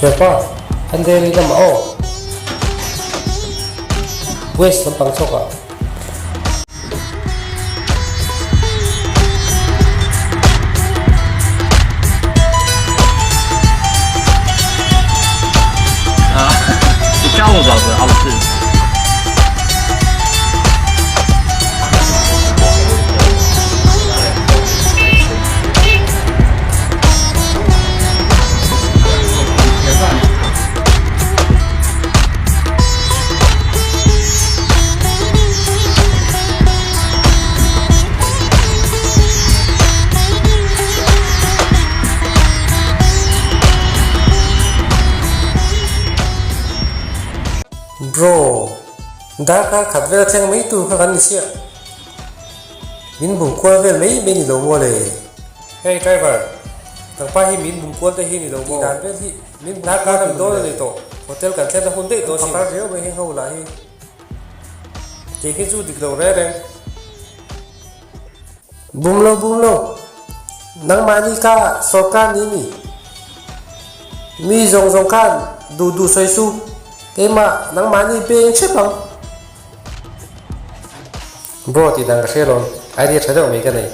Thianpa, Andheri lamah aw. West lampang chhawk ah. Det är kaos alltså, alltid. Bro, darkar khat vel thleng mai tur kha kan ni chiah. Min bum kual vel mai mai ni lo maw le? Hey driver, nangpa hi min bum kual te hi ni lo maw? Tih dan vel hi min bum kual lam dawn a ni tawh. Hotel kan thlen a hun daih tawh a sin. Pakar riau mai heng ho lah hi. Kei khi chu dik lo reng reng. Bum lo bum lo. Nangmahni kha sawrkar ni mi. Mi zawng zawng khan duh duh sawi su. Keimah nangmahni peng hrep ang. Bro tih dan ka hria lawm, idea tha deuh mai ka nei.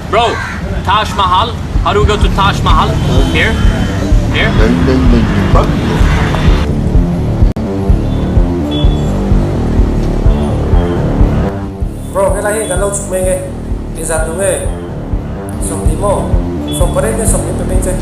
Bro, Taj Mahal, how do we go to Taj Mahal? Here? Here? Bro, helai hi kan lo chhuk mai nge? Engzat duh nge? Sawmhnih maw? Sawmpariat nge sawmhnih pe mai che?